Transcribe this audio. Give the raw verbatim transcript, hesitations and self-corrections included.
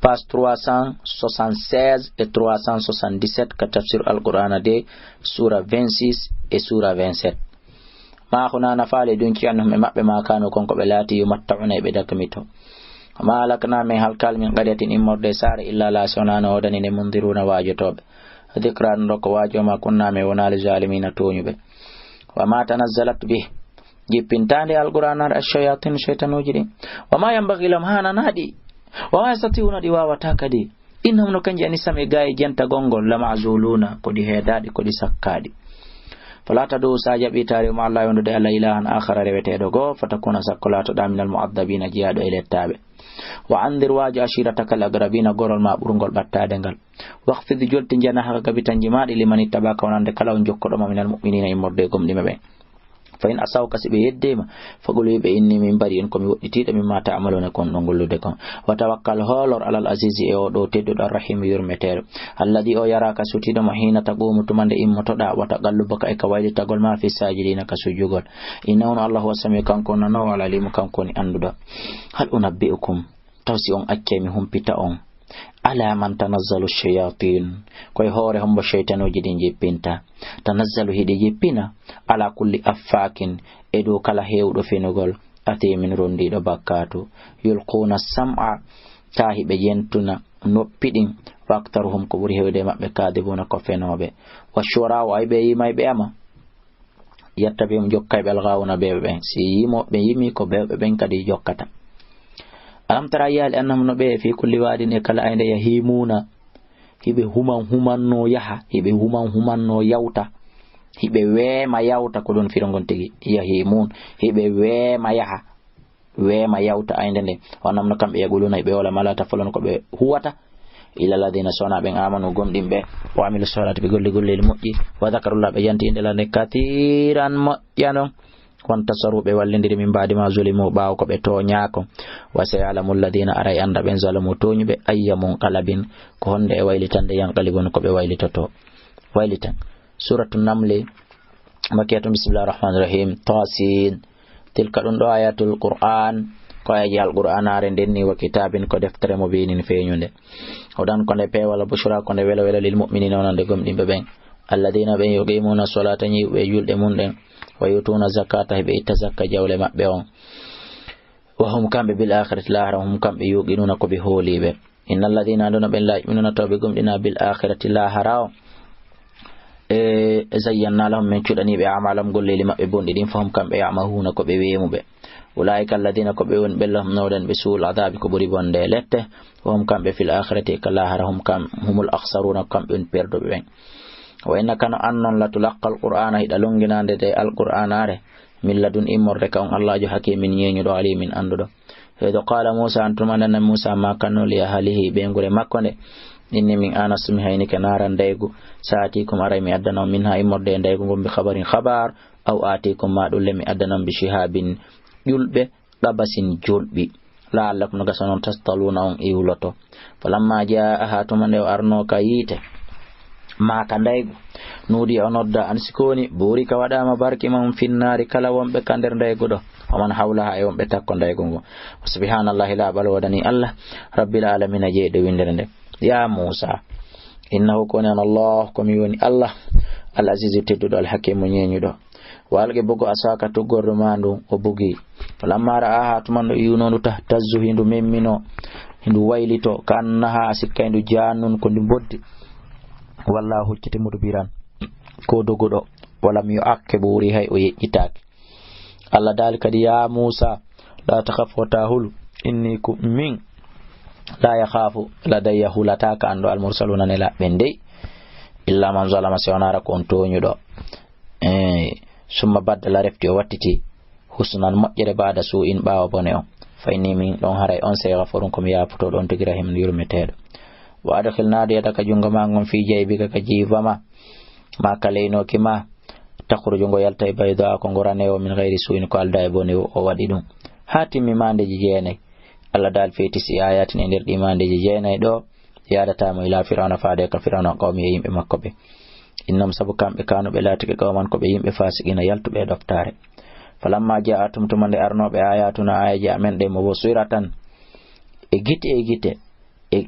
page trois cent soixante-seize e trois cent soixante-dix-sept ka tafsir Alqur'ana de, sura vingt-six e sura vingt-sept. Ma huna nafale ɗum ci annahum e maɓɓe ma kanu kon ko ɓe laati yumatta'una e ɓe dakmito. Wa ma halakna min halkal min qaryatin immorde saare illa la sonano wodani ne mundiruna waajotooɓe. Dhikra ɗum ɗo ko waajo ma kunna min wona li zalimina tooñuɓe. Wa ma tanazzalat bih, jippintaande Alqur'an ar ash-shayatin shaytanuuji ɗin. Wa ma yanbaghi lahum, haananaa ɗi. Wa ma yastati'una, ɗi waawataa kadi. Innahum, no kanji ani sami gaay jentagol ngol, la ma'zuluna, ko ɗi heedaaɗi, ko ɗi sakkaaɗi. Fala tad'u, sa jaɓi taari ma Allah wondude Allah ilahan akhara reweteeɗo goo, fatakuna, sakko laatoɗaa minal mu'addabina, jeyaaɗo e lettaaɓe. Wa andir, waajo, ashirataka al aqrabina, gorol ma ɓurngol ɓattaade ngal. Wakhfid, jolti janahaka, gabitanji maaɗi, liman ittabaka, wonande kala on jokkoɗo ma, minal mu'minina, immorde e gomɗinɓe ɓen. Fa in asawka, si ɓe yeddeema, faqul, wi'e ɓe, inni, min bari in, ko mi woɗɗitiiɗo, mimma ta'maluna, kon ɗon gollude kon. Wa tawakkal, hoolor, alal azizi, e o ɗo tedduɗo, arrahimi, yurmeteeɗo. Alladi, o yaraka, sutiiɗo ma, hina taqumu, tuma nde immotoɗaa, wa taqallubaka, e ka waylitagol ma, fi sajidina, ka sujjugol. Innahu, no Allah, huwa samiu, kanko on nanoowo, al alimu, kanko woni annduɗo. Hal unabbi'ukum, taw si on accay mi humpita on, ala man tanazzalu shayatin, koye hoore hombo shaytanuuji ɗin jippinta? Tanazzalu, hiɗi jippina, ala kulli affakin, e dow kala heewɗo fenugol, athimin, rondiiɗo bakkaatu. Yulquna sam'a, taa hiɓe jentuna noppi ɗin, wa aktharuhum, ko ɓuri heewde e maɓɓe, kadibuna, ko fenooɓe. Wa shu'ara'u, ay ɓe yimayɓe ama. Yattabi'uhum, jokkay ɓe, al-ghaawuuna, beeɓe ɓen. Si yimo-, ɓe yimi ko beeɓe ɓen kadi jokkata. Alam tara, a yiyaali, annahum, no ɓe, fi kulli waadin, e kala aynde, yahimuuna, hiɓe human humanno yaha, hiɓe human humanno yawta, hiɓe weema yawta, ko ɗun firo ngon tigi, yahimuun, hiɓe weema yaha. Weema yawta aynde nden. Wa annahum, no kamɓe, yaquluuna, ɓe wala ma la taf'aluuna, ko ɓe huwata. Illa alladhina, sona ɓen, amanu, gomɗinɓe, wa amilu salihati, ɓe golli golleeli moƴƴi, wa dhakarullah, ɓe janti innde Allah nden, kathiran, moƴƴa non. Wantasaru, ɓe wallindiri, min ba'di ma zulimu, ɓaawo ko ɓe tooñaako. Wa sayalamu alladhina, aray annda ɓen, zalamu, tooñuɓe, ayya munqalabin, ko honde e waylitande, yanqalibun, ko ɓe waylitoto. Waylitan. Suratu Namli, Makkiyatun, bismillahir rahmanir rahim. Tasin. Tilka, ɗum ɗo, ayatul Qur'an, ko ayaji Alqur'anaare nden ni, wa kitabin, ko deftere, mubinin, feeñunde. Hudan, ko nde peewal, bushra, ko nde welo welo, lil mu'minina, wonande gomɗinɓe ɓen. Alladhina, ɓen, yuqimuna salata, ñiiɓe julɗe mun ɗen, wa yutuna zakata, hiɓe itta zakka jawle maɓɓe on. Wa hum, kamɓe, bil akhirati, lahara, hum, kamɓe, yuqinuna, ko ɓe hooliɓe. Innal ladhina, ando no ɓen, la yu'minuna, taw ɓe gomɗina, bil akhirati, lahara o, e, zayyanna lahum, min cuɗani ɓe, a'malahum, golleeli maɓɓe bonɗi ɗin, fahum, kamɓe, ya'mahuna, ko ɓe weemuɓe. Ulaika alladhina, ko ɓe woni ɓen, lahum, nawɗen ɓe, su'ul adhabi, ko ɓuri bonde e lette, wa hum, kamɓe, fil akhirati, ka lahara, hum, kam, humul akhsaruna, ko kamɓe woni perduɓe ɓen. Wa innaka, no an non, la tulaqqal qur'ana, hiɗa longinande de Alqur'anaare, min ladun, immorde ka on Allaajo, hakimin, ñeeñuɗo, alimin, annduɗo. Wa idh qala Musa, an tuma nde Annabi Musa maakanno, li ahlihi, ɓeynguure makko nde, inni min anastu, mi haynike naaran ndaygu, sa atikum, aray mi addana on, minha, immorde e ndaygu ngun, bi khabarin, khabar, aw atikum, ma ɗum le mi addana on, bi shihabin, ƴulɓe, qabasin, jolɓi, la'allakum, no gasa non, tastaluna, on iwloto. Falamma ja'aha, tuma nde o arno ka yiite, maa ka ndaygu, nuudiya, o nodda, an si ko woni, buurika, waɗaama barki, man finnaari, kala wonɓe ka nder ndaygu ɗo, wa man hawlaha, e wonɓe takko ndaygu ngu. Subhanallahi, laaɓal woodani Allah, rabbil alamina, jeyɗo winndere nde. Ya Muusa, innahu, ko woni an Allah, ko mi woni Allah, al azizu, tedduɗo, al hakimu, ñeeñuɗo. Wa alqi, bugo, asaka, tuggordu ma ndun, o bugi. Falamma ra'aha, tuma nde o yi'unoo ndu, tahtazzu, hindu memmino, hindu waylito, ka annaha, a sikkay ndu, jannun, ko ndu mboddi. Walla, hucciti, mudbiran, ko doguɗo. Walam yu'aqqib, ɓuri hay o yeƴƴitaaki. Allah daali kadi, ya Muusa, la takhaf, wota hulu, inni, ko min, la yakhafu, ladayya, hulata ka an ɗo, al mursaluna, nelaaɓe ɓen dey, illa man zalama, si wonaa ko on tooñuɗo. Eh, summa baddala, refti, o wattiti, husnan, moƴƴere, ba'da su'in, ɓaawo bone on. Fa inni, min ɗon, haray on, sey, ghafurun, ko mi yaafotooɗo on tigi, rahimun, yurmeteeɗo. Wa adkhil, naadu, yadaka, junngo ma ngon, fi jaybika, ka jiiba ma, ma ka leynooki ma, takhruju, ngo yaltay, baydaa, ko ngo raneewo, min ghayri su'in, ko aldaa e bone, o waɗi ɗum. Haa timmi maandeeji jeenay. Allah daal fii tisi ayatin, e nder ɗi maandeeji jeenay ɗo, yaadata mo ila Fir'awna, faade ka Fir'awna, qawmi, e yimɓe makko ɓe. Innahum, sabu kamɓe, kanu, ɓe laatike, qawman, ko ɓe yimɓe, fasiqina, yaltuɓe e ɗoftaare. Falamma ja'athum, tuma nde arnooɓe, ayatuna, ayaji amen ɗe, mubsiratan, e gite e gite,